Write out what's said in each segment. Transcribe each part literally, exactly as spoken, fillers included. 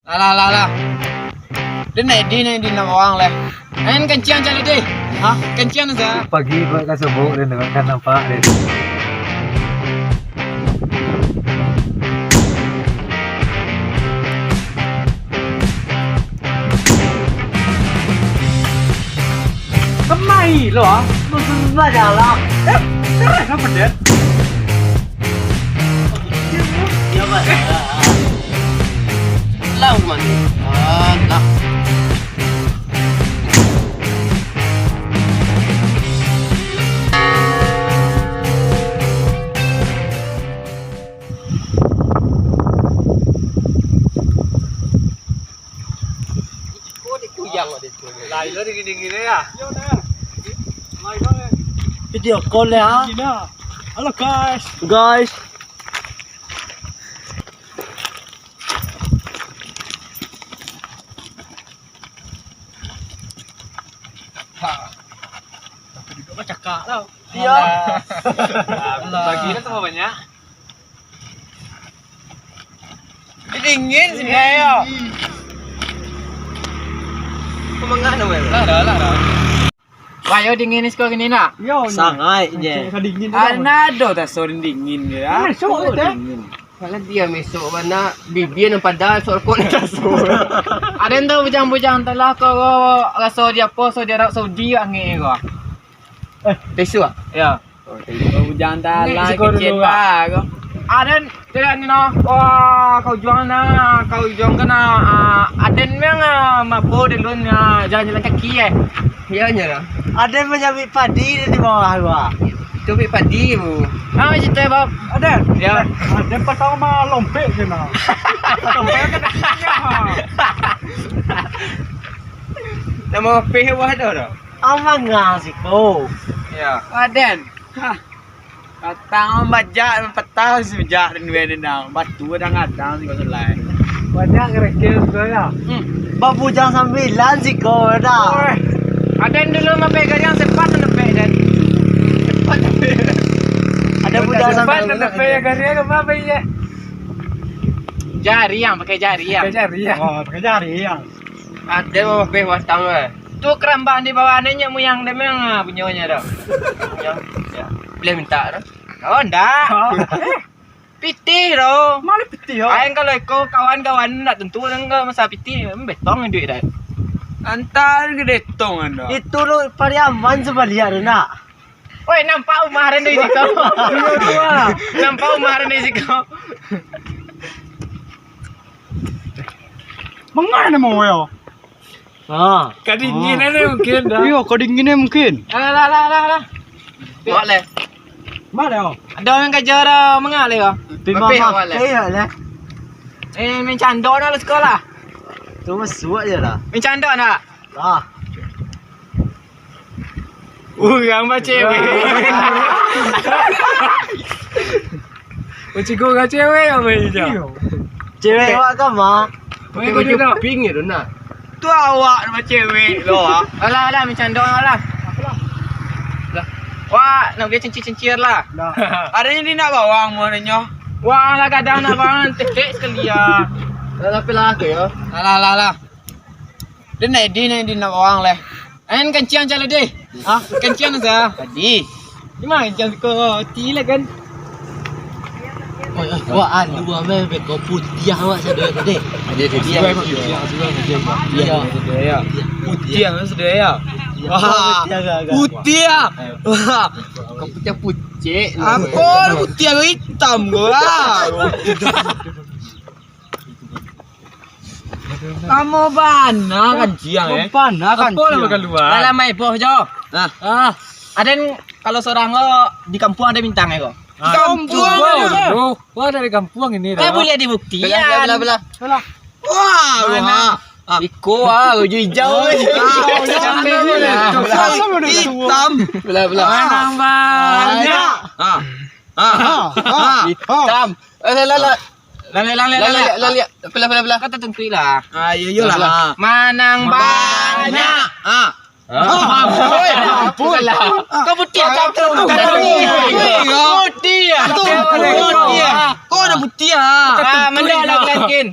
Alah, alah, alah. Den nak di, nak di nak orang lah. Ain kencang calo deh. Hah? Kencang sa. Pagi kau ka subuh den kan nampak den. Kemai lo ah. Susah jalan. Eh, terus apa dia? Lah, mano? Alah. Lain lo dingin-dingin ya. Video call ya. Halo guys. Guys. Ha. Tapi duduk mah cakak tau. Iya. Alah. Alah. Bagi lah sama banyak. Dingin sini ayo. Kau mangah nama ya? Lah dah, lah dah. Wah, yo dingin ni sekolah gini nak? Yo, sangat je. Dingin tu. Ada nado tak sorang dingin je. Ah, so dingin. Kalau dia mesok bana bibia nan padah sok rokok nan kasar. Ada yang tahu bujang-bujang telah kau raso di apa, so di Arab Saudi angin kau. Eh, tisu ah? Ya. Oh, tisu. Bujang telah kecil lah kau. Ada tidak ni no? Wah, kau juang nah, kau juang kena ah, aden memang ah, mabuk di lun ah, jalan-jalan kaki eh. Iya nya lah. Aden menyabik padi di bawah gua. Itu bik padi bu. Ah, cerita bab. Aden. Ya. Aden pertama mah lompek je nah. Lompek kan kecilnya. Nama peh wah dah dah. Amang ah siko. Ya. Aden. Hah. Patang bajak, patang sujak dan dua dendam. Batu dah ngadang siko sulai. Banyak kerikil siko ya. Hmm. Babujang sambilan siko dah. Oi. Ada yang dulu mapek gariang sempat mapek dan. Sempat mapek. Ada bujang sempat sambilan. Mapek gariang apa apa iya? Jari yang pakai jari yang. Pakai jari yang. Oh, pakai jari yang. Ada mapek batang lah. Tu kerambah di bawah ni nyak muyang dia memang ah, punyanya dah. Punya. Ya. Boleh minta dah. Oh, ndak. Oh. Pitih dah. Mana pitih, oh? Aing kalau iko kawan-kawan ndak tentu nang ka masa pitih, betong duit dah. Antar ke detong anda. Itu lo Pariaman sebaliak tu nak. Oi, nampak umah ran dari siko. Iya, tu ah. Nampak umah ran dari siko. Mangana mau yo? Ha. Kadinginan ni mungkin dah. Iyo, kadinginan mungkin. Alah, alah, alah, alah, alah. Buat leh. Mana yo? Ada orang kerja dah mangah leh kau. Tapi awak leh. Iya leh. Eh, main candok dah lah sekolah. Tu masuk je dah. Main candok nak? Lah. Urang bacewek. Macam urang cewek apa ni, Cak? Iyo. Cewek awak kan, Mak? Pakai baju pink je tu, nah. Tu awak nak bacewek lo, ah. Alah, alah, main candok lah. Lah. Wah, nak pergi cincir-cincir lah. Dah. Adanya dia nak bawang, muahnyo. Wah, lah kadang nak bawang, tetek sekali ya. Dah, tapi lah aku ya. Alah, alah, alah. Dia nak di, nak di nak bawang leh. Ain kencang calo deh. Hah? Kencang sa. Tadi. Di mana kencang ko? Ti lah kan. Wah, anu amai beko putiah awak sado tadi. Dia putiah. Putiah sado ya. Wah, putiah. Wah. Kau putiah pucek. Apa putiah hitam ko ah? Lamo bana kan ciang eh. Bana kan. Apo lah ciang. Bakaluar. Dalam mai boh jo. Nah. Ah, aden kalau sorang ko di kampuang ado bintang eh ko. Ah. Kampuang. Kampuang. Loh, wah dari kampuang ini dah. Buliah dibuktian. Belah, belah, belah. Belah. Wah, mana? Wah. Ah. Iko ah, baju hijau. Oh, eh. Hijau, hijau. Hitam. Belah, belah. Mana banyak? Ah. Ah. Ah. Ah. Hitam. Eh, lah, lah, lah. Lah, lah, lah, lah, lah, lah. Lah, lah, lah. Belah, belah, belah. Kata tungkui lah. Ah, iyo, iyo lah. Belah. Manang banyak. Ah. Ah. Oi, ampun. Salah. Kau putiah, kau putiah. Kau putiah. Kau putiah. Kau dah putiah. Ah, menda lah, Glenkin.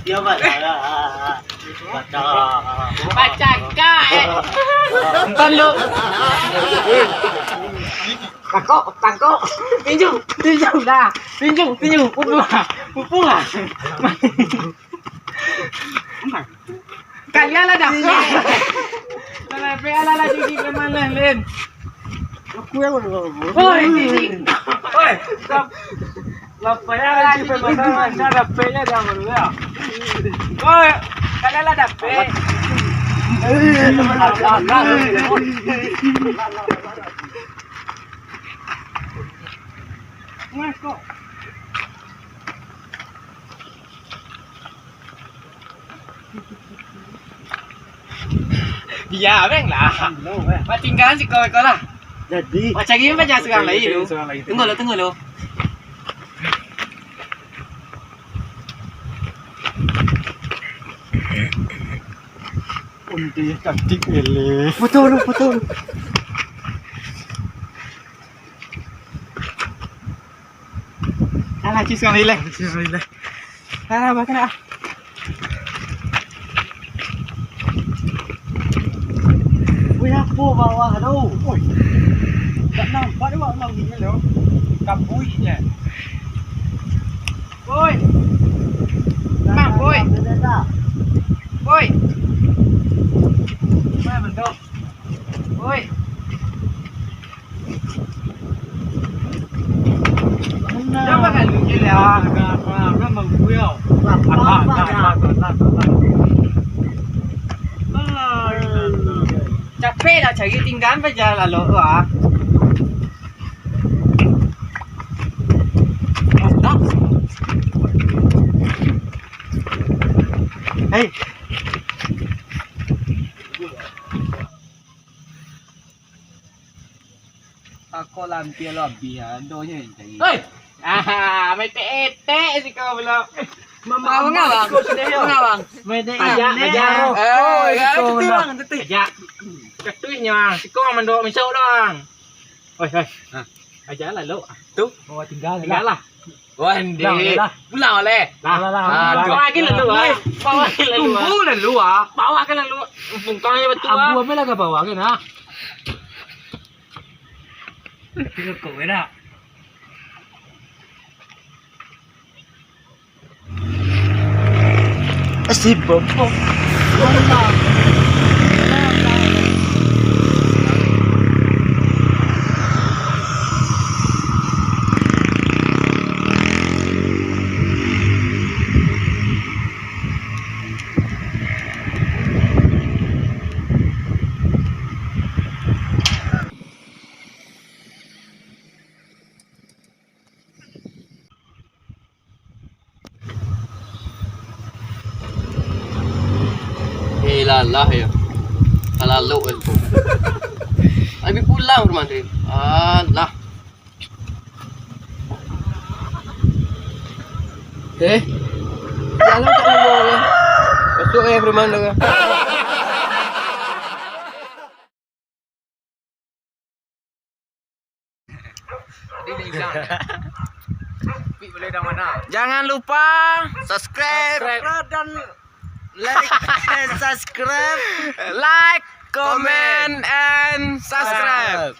Dia badarah. Pacakak, eh. Entan lu. Tangkok, tangkok. Tinju, tinju dah. Tinju, tinju. Pupuah, pupuah. Kalian lah dah. Lah, lah, lah, lah, jadi preman lah, Lin. Aku yang udah ngomong. Oi, Didi. Oi, lap-, lapanya lagi preman, dah dapetnya dah baru ya. Oi, kalian lah dapet. Mas, kok. Bia, beng lah. Anu, eh. Wak tinggalan siko-siko lah. Jadi. Wak cari paja surang lai tu. Cari surang lai tu. Tunggu lu, tunggu lu. Undi taktik eleh. Betul, betul. Alah, cus kami leh. Cus kami leh. Alah, bakana. Wih, apo bawah tu? Oi. Tak nampak dek awak bawah ni lo. Kabuiknyo. Woi. Bang, woi. Woi. Mana bentuk? Woi. Jangan makan dulu je lah. Capek lah cari tinggal paja lalu tu ah. Hei. Ako lampia lo abih, ado nyo yang cari. Hei! Ah, main etek-etek siko pulo. Mama, mangawang. Mangawang. Main etek-etek. Aja, aja. Eh, siko aja, pulo. Aja. Katuihnyo, siko mandok misok doang. Oi, oi. Ha. Aja lah, lo. Tu? Bawa tinggal lah. Tinggal lah. Wah, ndeh. Pulang lah. Pulang lah. Lah, lah, lah. Ah, pulang. Bawa lagi lalu, ah. Bawa lagi lalu, ah. Tunggu lalu, ah. Bawa kan lalu. Bungkang aja betul, ah. Ambu ambil lah ke bawah kan, ah. Tengok kau, enak. Si Bobo. Alah yo. Alalok yo. Abi pulang rumah tu. Alah. Eh? Jalan tak lama lah. Masuk eh perumahan tu. Tadi dia hilang. Tapi boleh dah mana? Jangan lupa subscribe. Subscribe dan like and subscribe. Like, comment, and subscribe.